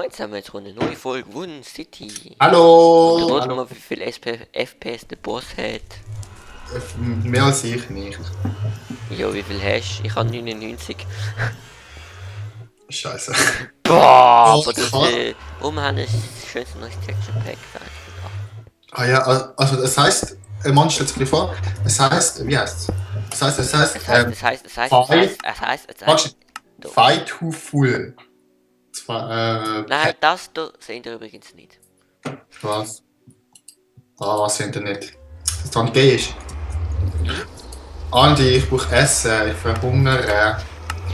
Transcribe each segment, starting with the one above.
jetzt haben wir jetzt eine neue Folge Wooden City. Hallo! Und raten Hallo. mal, wie viel FPS der Boss hat. Mehr als ich nicht. Ja, wie viel hast du? Ich habe 99. Scheiße. Boah, Oh, aber das krass. wir haben ein schönes neues Texture Pack fertig. Ah ja, also das heißt, man stellt sich vor, es heißt, wie heißt es? Es heißt, Fight to Full. Nein, das da seht ihr übrigens nicht. Was? Was Internet? Das dann gay ist. Andi, ich brauche Essen, ich verhungere.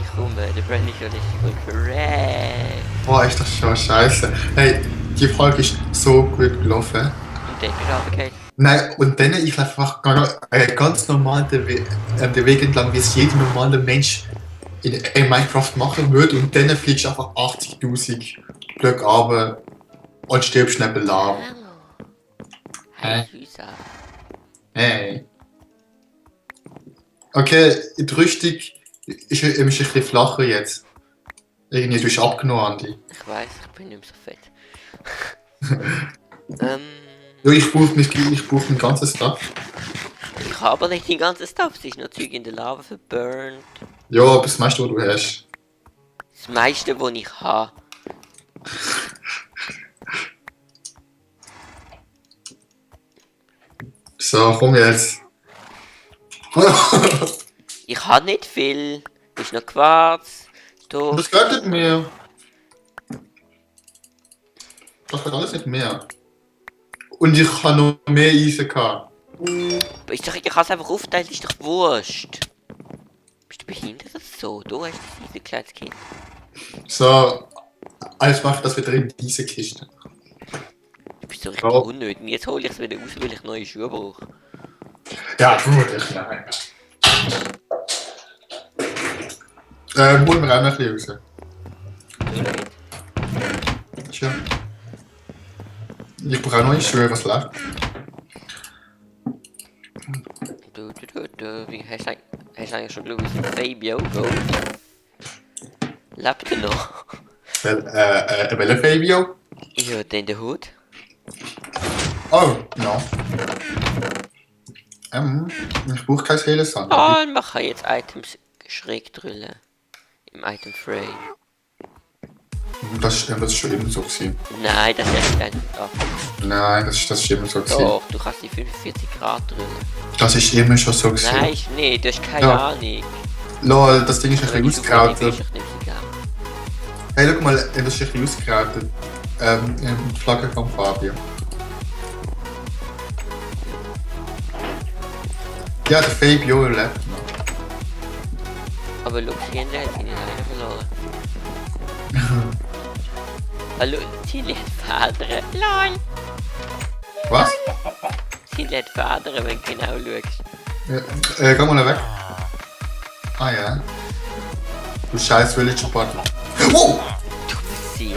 Ich komme, der Brand ist ja nicht korrekt. Boah, ist das schon scheiße. Hey, die Folge ist so gut gelaufen. Und dann bist du runtergefallen. Nein, und dann ich laufe einfach ganz normal den Weg entlang, wie es jeder normale Mensch in Minecraft machen würde, und dann fliegst du einfach 80.000 Blöcke runter und stirbst neben Lava. Hey, Füße. Hey. Okay, die Rüstung ist ein bisschen flacher jetzt. Irgendwie du bist abgenommen, Andi. Ich weiß, ich bin nicht mehr so fett. Ja, ich brauche mein ganzes Stuff. Ich habe aber nicht den ganzen Stuff, es ist noch Zeug in der Lava verburnt. Ja, aber das meiste, was du hast. Das meiste, was ich habe. So, komm jetzt. Ich habe nicht viel. Ist noch Quarz. Da. Das gehört nicht mehr. Das wird alles nicht mehr. Und ich habe noch mehr Eisen gehabt. Ist doch, ich kann es einfach aufteilen, ist doch wurscht. Bist du behindert oder so? Du hast das Eisen, kleines Kind. So, alles macht das wieder in diese Kiste. Du bist so richtig Ja. unnötig. Jetzt hole ich es wieder raus, weil ich neue Schuhe brauche. Ja, vermutlich, nein. Holen wir auch noch ein bisschen raus. Tja. Ich brauche auch noch nicht Schuhe, was läuft. Wie hast du eigentlich schon geschaut, wie es Fabio geht? Lebt er noch? Welcher Fabio? Ja, den der Hut. Oh, ja. Ich brauche kein helles Sand. Und man kann jetzt Items schräg drüllen. Im Item Frame. Das ist schon immer so gewesen. Nein, das ist kein. Oh, Nein, das ist immer so gewesen. doch, du kannst die 45 Grad drüllen. Das ist immer schon so gewesen. Nein, ist nicht, du hast keine Ja. Ahnung. Lol, das Ding ist ein bisschen Weil du ausgerautet. bist, ich nehme sie gerne. Hey, schau mal, das ist ein bisschen ausgerautet. Die Flagge von Fabio. Ja, der Fabio lebt noch. Aber schau, sie haben nicht einer verloren. Hallo, sie lädt Federn. Lol! Was? Sie lädt Federn, wenn du genau schaust. Geh mal weg. Ah ja. Du scheiß Villager Party. Wow! Du Sieg.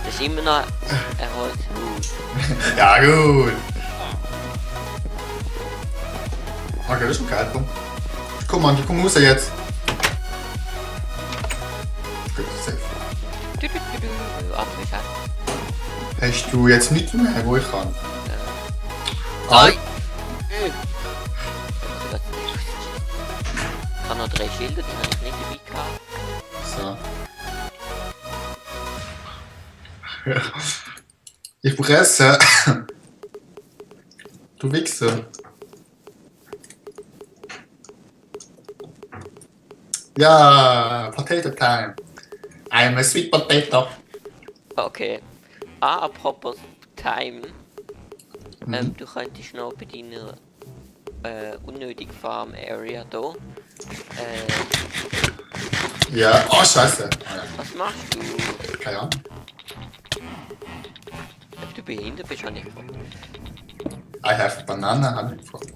Das ist immer noch ein Holzhaus. Ja, gut. Okay, das ist okay, komm. Komm, Mann, komm raus jetzt. Gut, safe. Abgeschafft. Hast du jetzt nichts mehr, wo ich kann? Nein! Ich habe noch 3 Schilder, die habe ich nicht dabei gehabt. So. Ich brauche Essen. Du Wichser. Ja, Potato Time. I'm a sweet potato. Okay. Apropos Time. Du könntest noch bei deiner unnötigen Farm Area hier. Ja, oh Scheiße. Ah, ja. Was machst du? Keine Ahnung. Ob du behindert bist, habe ich gefragt. I have banana, habe ich gefragt.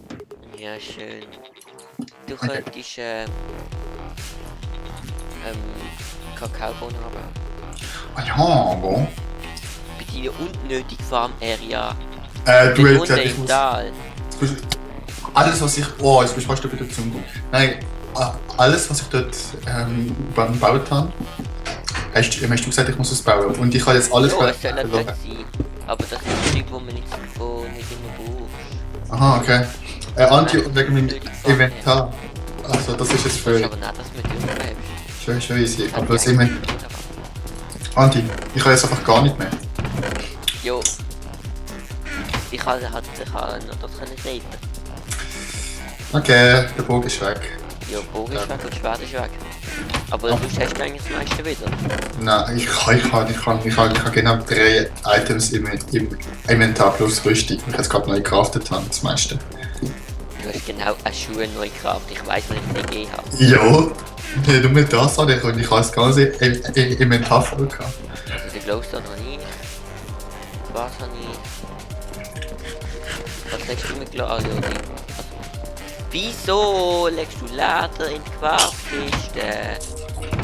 Ja, schön. Du Okay. könntest Kakaobohnen haben. Ah ja, bon. Bei deiner unnötigen Farm Area. Du Unten jetzt ich im muss. Tal. Alles was ich. Oh, jetzt bin ich fast wieder zum Nein, alles was ich dort gebaut habe, Hast du gesagt, ich muss es bauen? Und ich kann jetzt alles Ja, ver- es soll halt verloren. sein. Aber das ist Zeug, wo man nicht immer braucht. Aha, okay. Anti, wegen meinem Blöde Gefangene. Inventar. Also, das ist jetzt Das ist für aber nicht, dass du mit dir lebst. schön easy. Aber das Inventar. Anti, ich kann jetzt einfach gar nicht mehr. Jo. Ich kann noch das können reden. Okay, der Bogen ist weg. Ja, Bogen ist weg und Schwert ist weg. Aber sonst hast du eigentlich das meiste wieder. Nein, ich kann genau 3 Items im Inventar plus Rüstung. Ich jetzt gerade neu gecraftet habe, das meiste. Du hast genau eine Schuhe neu gekauft. Ich weiß, was ich nicht gegeben habe. Ja, nur mit das habe ich und ich habe das ganze Inventar voll gehabt. Also die Glowstone habe ich. Was habe ich? Was legst du mit Glas? Ja, also, wieso legst du Leder in die Quarzkiste?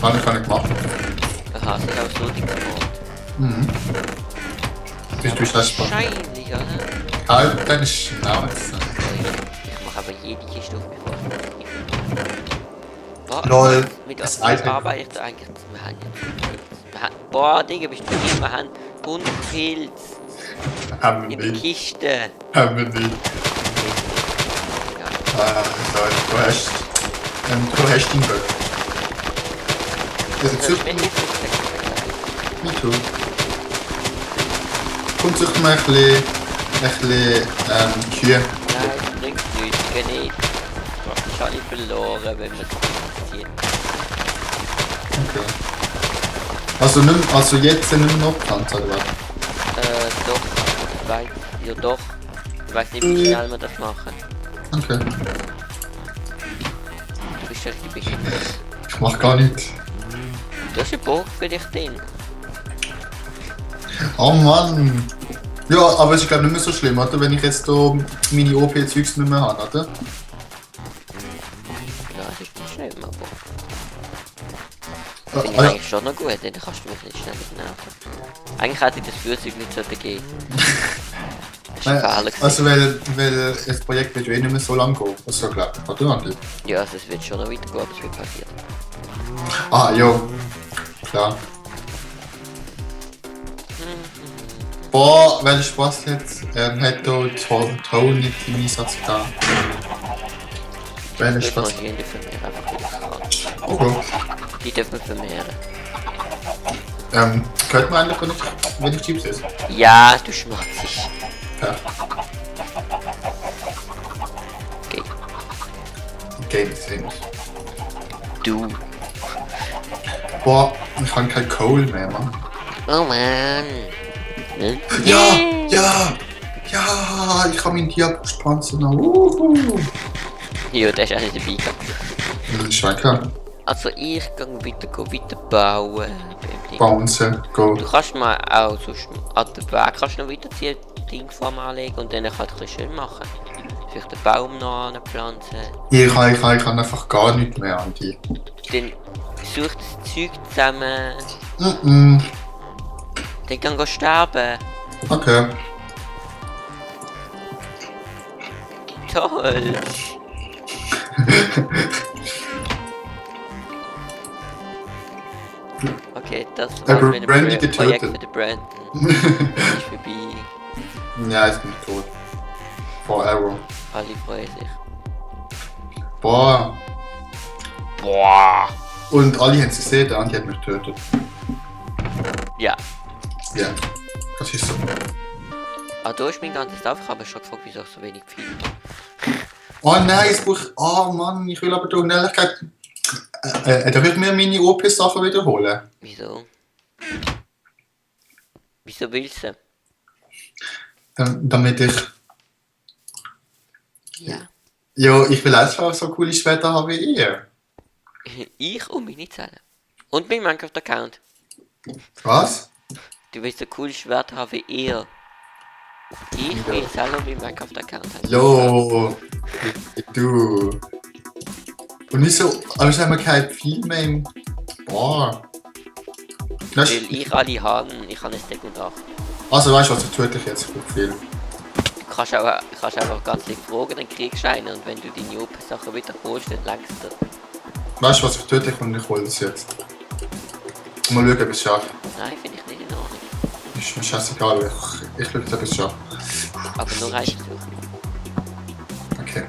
Kann ich gemacht. Aha, das ist auch so die gemacht. Mhm. Bist du schlecht? Wahrscheinlich, oder? Halt deine Schnauze. Ich mache aber jede Kiste auf, bevor ich. Lol, Mit das was Item. arbeite ich da eigentlich? Wir haben jetzt. Boah, Digga, bist du nicht? Wir haben 100 Pilz Haben wir in der nicht. Kiste. Haben wir nicht. Lol, du hast den Böck. Also zücht me too. Komm, zücht mal ein bisschen Kühe. Nein, das bringt nichts, ich gehe nicht. Ich habe nicht verloren, wenn wir das ziehen. Okay. Also jetzt sind wir noch Pflanzen, oder was? Doch. Ich weiß, ja doch. Ich weiß nicht, wie schnell wir das machen. Okay. Du bist richtig behindert. Ich mach gar nichts. Du hast einen Bogen für dich drin. Oh Mann! Ja, aber es ist glaube nicht mehr so schlimm, oder? Wenn ich jetzt hier meine OP-Zeugs nicht mehr habe, oder? Ja, das ist nicht schlimm, aber. Finde ich eigentlich schon noch gut, dann kannst du mich nicht schnell nerven. Eigentlich hätte ich das Fürzeug nicht sollten gehen. Das ist ein Fehler gewesen. Also weil das Projekt wird ja eh nicht mehr so lang gehen, also glaube ich, oder Andi? Ja, also es wird schon noch weitergehen, aber es wird passiert. Ah, ja. Klar. Boah, welcher Spaß jetzt? Hat hier Tony im Einsatz gehabt. Welcher Ich Spaß? muss hier vermehren, einfach wie ich kann. Okay. Die dürfen wir vermehren. Könnte man eigentlich nicht, wenn ich Chips esse? Ja, du schmatzig. Ja. Okay. Game Things. Du. Boah, ich habe kein Coal mehr, Mann. Oh Mann. Hm? Ja, ja, ja, ich habe meinen Diabustpanzer noch. Ja, der ist auch nicht dabei gehabt. Das ist lecker. Also ich gehe weiter bauen. beim Ding. Bouncen, go. Du kannst mal auch sonst an den Weg kannst du noch weiterziehen, Dingform anlegen und dann kannst du ein bisschen schön machen. Vielleicht den Baum noch anpflanzen. Ich kann einfach gar nicht mehr, Andi. Dann such das Zeug zusammen. Mhm. Dann kann ich sterben. Okay. Toll. Okay, das war's mit dem Brandy Projekt getötet. für den Brandon. Ist vorbei. Ja, ich bin tot. Forever. Alle freuen sich. Boah. Boah. Und alle haben es gesehen, der Andi hat mich getötet. Ja. Ja. Das ist so. Ah, du hast mein ganzes Dorf, ich habe schon gefragt, wieso ich so wenig viel. Oh nein, es braucht. Oh Mann, ich will aber durch Schnelligkeit. Da wird mir meine OP-Sachen wiederholen. Wieso? Wieso willst du? Damit ich. Ja. Ja, ich will auch so coole Schwerter haben wie ihr. Ich und meine Zellen. Und mein Minecraft-Account. Was? Du willst so cool Schwert haben wie ihr. Ich will selber mein Minecraft-Account haben. Jo, du. Und nicht so, aber ich habe kein viel mehr im. Boah. Das Weil ich alle habe, ich habe ein Deck und 8. also weißt du was, ich tue dich jetzt für viel. Du kannst einfach ganz lieb fragen, dann kriegst du einen und wenn du deine OP-Sachen wieder holst, dann längst du. Weißt du was, ich tue dich und ich hole das jetzt. Mal schauen, ob ich es schaffe. Nein, finde ich nicht in Ordnung. Ist mir scheißegal, ich schaue, ob ich es schaffe. Aber nur ein Versuch. Okay.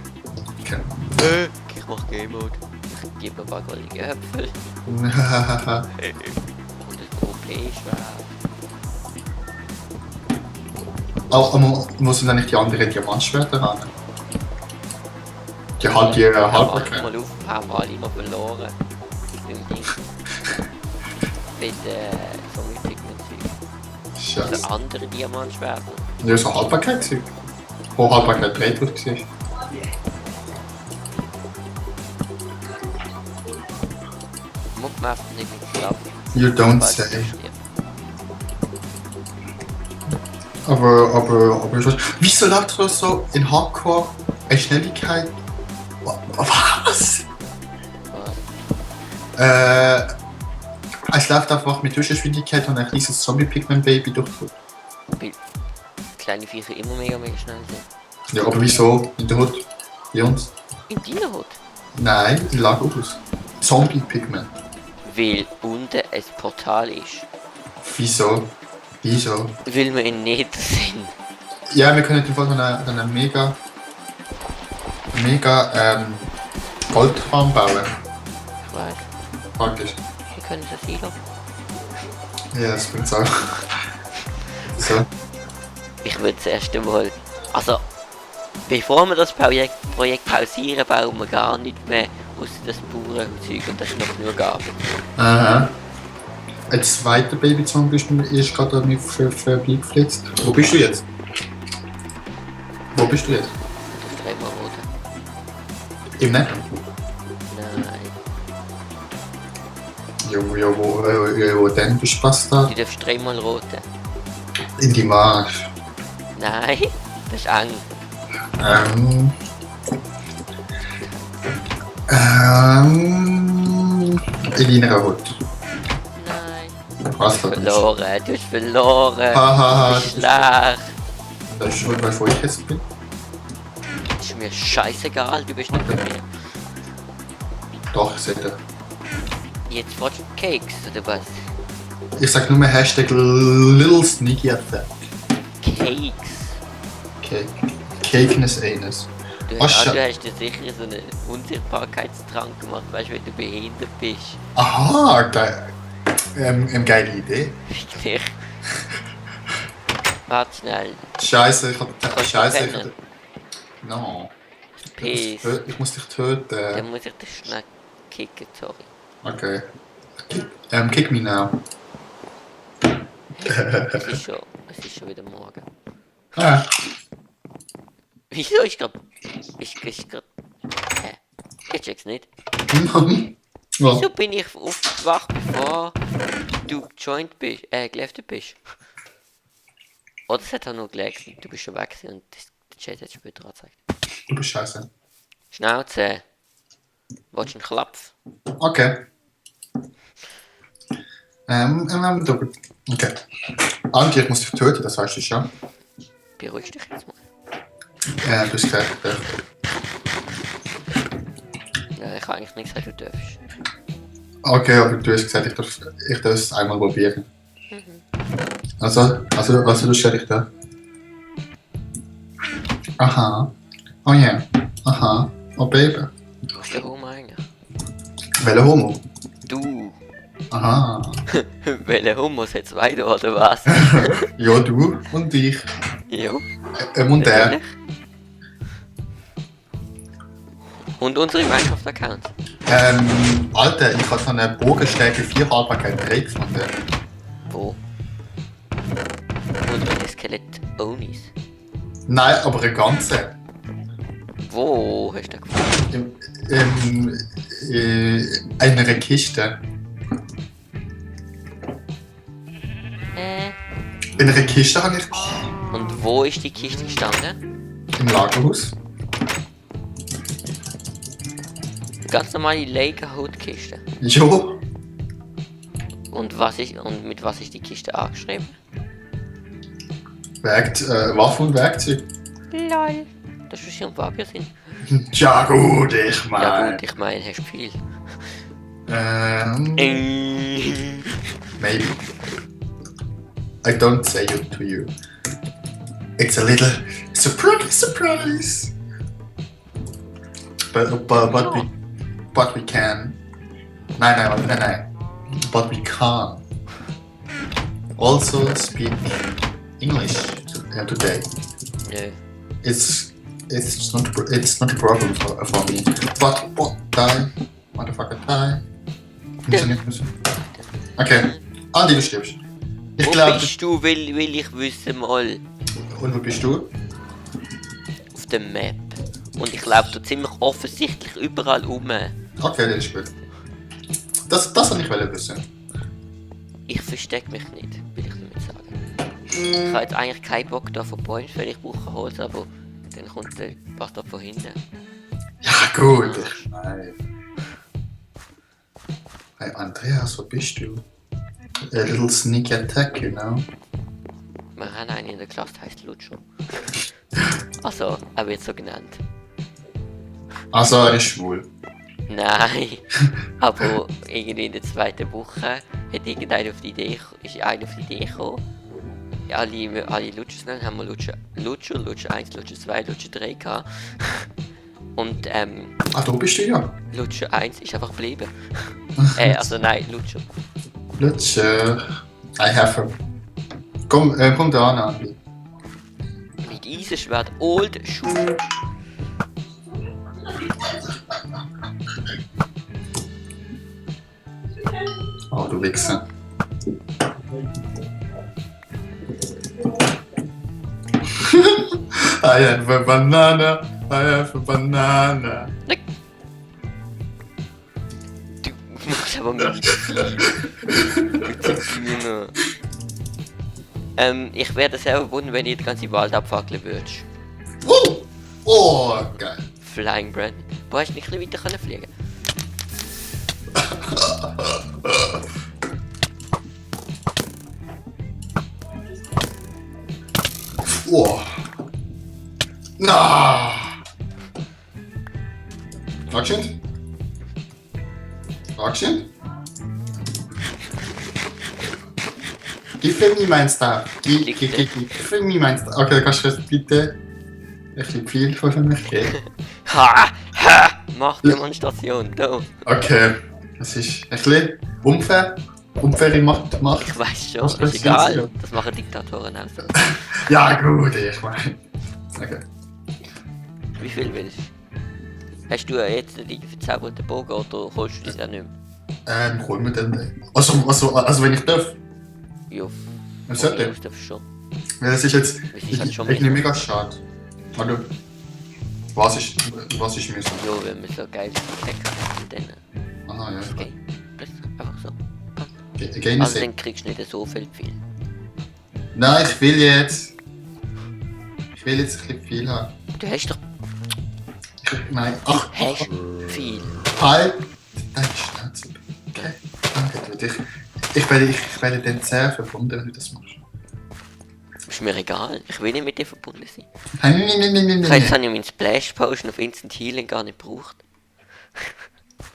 Okay. Ich mach Game Mode. Ich gebe ein paar goldige Äpfel. Und ein OP-Schwert. Aber muss dann nicht die anderen Diamantschwerter ran? Die hat die Halbbarkeit. Mal auf, haben wir alle immer verloren. Im Ding. Mit Zombie-Pigment-Zeug. Scheiße. Also andere Diamantschwerter. Ja, so Halbbarkeit gewesen. Wo Halbbarkeit 3 war. Muck mir einfach nicht mit Schlaf. You don't say. Aber ich weiß. Wieso läuft das so in Hardcore eine Schnelligkeit? Was? Es läuft einfach mit Durchschnittsgeschwindigkeit und ein kleines Zombie-Pigment-Baby durch. Weil kleine Viecher immer mega schnell sind. Ja, aber wieso? In der Hut? Bei uns? In deiner Hut? Nein, in Lagerhaus. Zombie-Pigment. Weil unten ein Portal ist. Wieso? Wieso? Weil wir in Nether sind. Ja, wir können einfach einen mega Goldfarm bauen. Ich weiß. Praktisch. Wir können das Silo. Ja, das bringt's auch. So. Ich würde das erste Mal. Also, bevor wir das Projekt pausieren, bauen wir gar nicht mehr aus das pure Zeug und das ist noch nur Gabe. Aha. Ein zweiter Babyzombie ist gerade an mich vorbeigeflitzt. Wo bist du jetzt? Wo bist du jetzt? Das ist dreimal rot. Im Netz? Nein. Wo denn bist du fast da? Du darfst dreimal roten. In die Marsch. Nein, das ist eng. In deiner Hut. Nein. Was da? Verloren, du hast verloren. Hahaha, Du bist schlecht. das ist schon, bevor ich jetzt bin. Ist mir scheißegal, du bist nicht bei mir. Doch, ich sehe das. Jetzt willst du Cakes, oder was? Ich sag nur mehr Hashtag Little Sneaky Attack. Cakes. Cake. Cakeness Anus. Du Ach, hast, Scha- du hast dir sicher so einen Unsichtbarkeitstrank gemacht, weißt du, wenn du behindert bist. Aha, geil. Geile Idee. Richtig. Warte schnell. Scheiße, ich hab. Kannst du Scheiße, ich pennen? hab. No. Peace. Ich muss dich töten. Dann muss ich dich schnell kicken, sorry. Okay. Kick me now. Es ist schon wieder morgen. Ah. Wieso ist grad... Ist grad... Hä? Ich check's nicht. Oh. Wieso bin ich aufgewacht, bevor du geleftet bist? Oder es hat auch nur gelegt. Du bist schon weg gewesen und der Chat hat später angezeigt. Du bist scheiße. Schnauze. Willst du einen Klapf? Okay. Okay. Anti, ich muss dich töten, das weißt du schon. Beruhig dich jetzt mal. Du hast gesagt, Ja, ich habe eigentlich nicht gesagt, du darfst. okay, aber du hast gesagt, ich darf es einmal probieren. Also du stell dich da. Aha. Oh ja. Yeah. Aha. Oh Baby. Wo ist der Homo eigentlich? Welcher Homo? Du. Aha. Welcher Homo ist jetzt weiter, oder was? Ja, du und ich. Jo. Und der. Natürlich. Und unsere Minecraft-Accounts. Alter, ich habe so eine Bogenstärke 4 Haltbarkeit 3 gefunden. Wo? Unsere Skelett-Onis. Nein, aber eine ganze. Wo hast du gefunden? In einer Kiste. In einer Kiste habe ich. Und wo ist die Kiste gestanden? Im Lagerhaus. Ganz normale Lagerhut-Kiste. Jo. Und mit was ist die Kiste angeschrieben? Waffen und Werkzeug. LOL. Das ist ein Papier sind. Ja gut, ich Ja meine. gut, ich meine, hast viel. Maybe. I don't say it to you. It's a little surprise. But we can. Nein. But we can also speak English today. Nö. It's not a problem for me. But die, motherfucker, die. Okay, Andi, du stirbst. Ich Wo glaube. bist du, will ich wissen mal. Und wo bist du? Auf der Map. Und ich laufe da ziemlich offensichtlich überall rum. Okay, das ist gut. Das wollte ich wissen. Ich verstecke mich nicht, will ich damit sagen. Ich habe jetzt eigentlich keinen Bock da von Bäumen, weil ich brauche Holz, aber dann kommt der Bastard von hinten. Ja, gut. Nein. Hey, Andreas, wo bist du? A little sneaky attack, you know? Wir haben einen in der Klasse, der heißt Lucio. Also, er wird so genannt. Also, er ist schwul. Nein, aber irgendwie in der zweiten Woche hat irgendeiner auf die Idee, ist einer auf die Idee gekommen. Ja, alle Lucios nennen, haben wir Lucio 1, Lucio 2, Lucio 3 gehabt. Und Ah, du bist du ja. Lucio 1 ist einfach geblieben. Also nein, Lucio. Lutscher. I have a... Komm da an, Andi. Mit Eisenschwert, Old Schuh. Oh, du Wichser. I have a banana. Du machst aber mit Hühner. Ich wäre sehr verbunden, wenn ihr den ganzen Wald abfackeln würdet. Oh, geil. Flying Brandon. Boah, hast du nicht ein bisschen weiter fliegen? Oh. Na. Action? Give me mein Star. Give me mein Star. Okay, kannst du jetzt bitte ein bisschen viel von mir geben? Ha! Mach Demonstration, da. Okay, das ist ein bisschen unfair. Unfaire Macht. Ich weiß schon, Was ist passiert egal. hier? Das machen Diktatoren auch. Ja gut, ich meine. Okay. Wie viel willst du? Hast du jetzt den verzauberten Bogen oder holst du den nicht mehr? Hol mir den. Also wenn ich darf. Ja, Was sollte ich darf schon. Ja, das ist jetzt Das ist halt schon irgendwie mega schade. Hallo. Was ist müssen? Ja, wenn wir so geil Tech haben, dann Aha, ja. okay. Das ist einfach so. Gehen Also Sie. dann kriegst du nicht so viel. Nein, ich will jetzt ein bisschen viel haben. Du hast doch Nein. Ach, hast viel. halt deine Schnauze. Okay. Danke dir. Ich werde dann sehr verbunden, wenn du das machst. Ist mir egal. Ich will nicht mit dir verbunden sein. Nein. Jetzt habe ich meinen Splash Potion auf Instant Healing gar nicht gebraucht.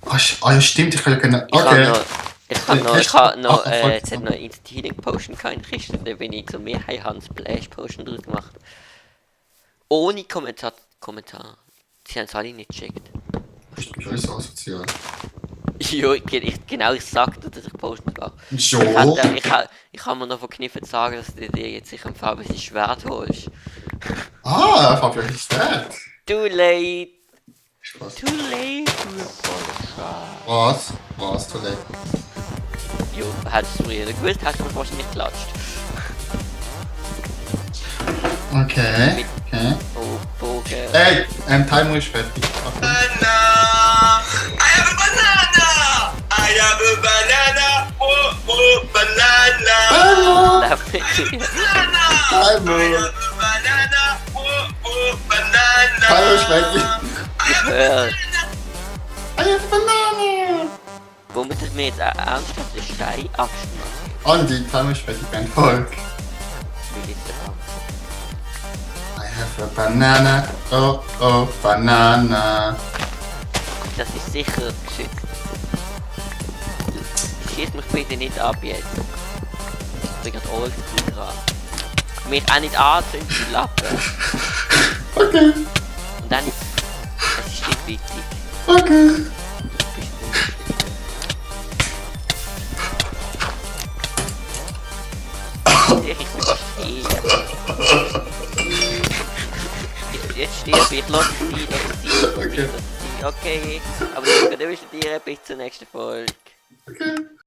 Ah, ja, stimmt, ich kann ja gerne. Ich Okay. habe noch Ach, jetzt hat noch Instant Healing Potion in der Kiste, dann bin ich so mehr habe Splash Potion draus gemacht. Ohne Kommentar. Sie haben es alle nicht gecheckt. Das ist so asozial. Ja, ich sagte, dass ich Potion war. So. Ich habe mir noch verkniffen zu sagen, dass du dir jetzt sicher ein farbiges Schwert holst. Ah, Fabian ist dead. Too late. Spaß. Too late to apologize. Was? Too late. Jo, hättest du früher gewusst, hast du mir wahrscheinlich geklatscht. Okay. Oh, Bogen. Hey, Timer ist fertig. Banana! I have a banana! I have a banana! Oh, banana! Lauf mit dir. Banana! Timer. I have a banana! Oh, banana! Timer ist fertig. Hör. I have banana. Wo muss ich mir jetzt ernsthaft den Stein abschneiden? Andi, Timer ist fertig. Ein Volk. Wie ist der Raum? I have a banana. Oh, banana. Das ist sicher geschützt. schieß mich bitte nicht ab jetzt. Ich bin gerade oldschool dran. Mich auch nicht anzünden, die Lappen. Okay. Und dann ist es nicht wichtig. Okay. Ich verstehe. Jetzt sterbe ich, lass sie. Okay. Okay, aber ich wünsche dir bis zur nächsten Folge. Okay.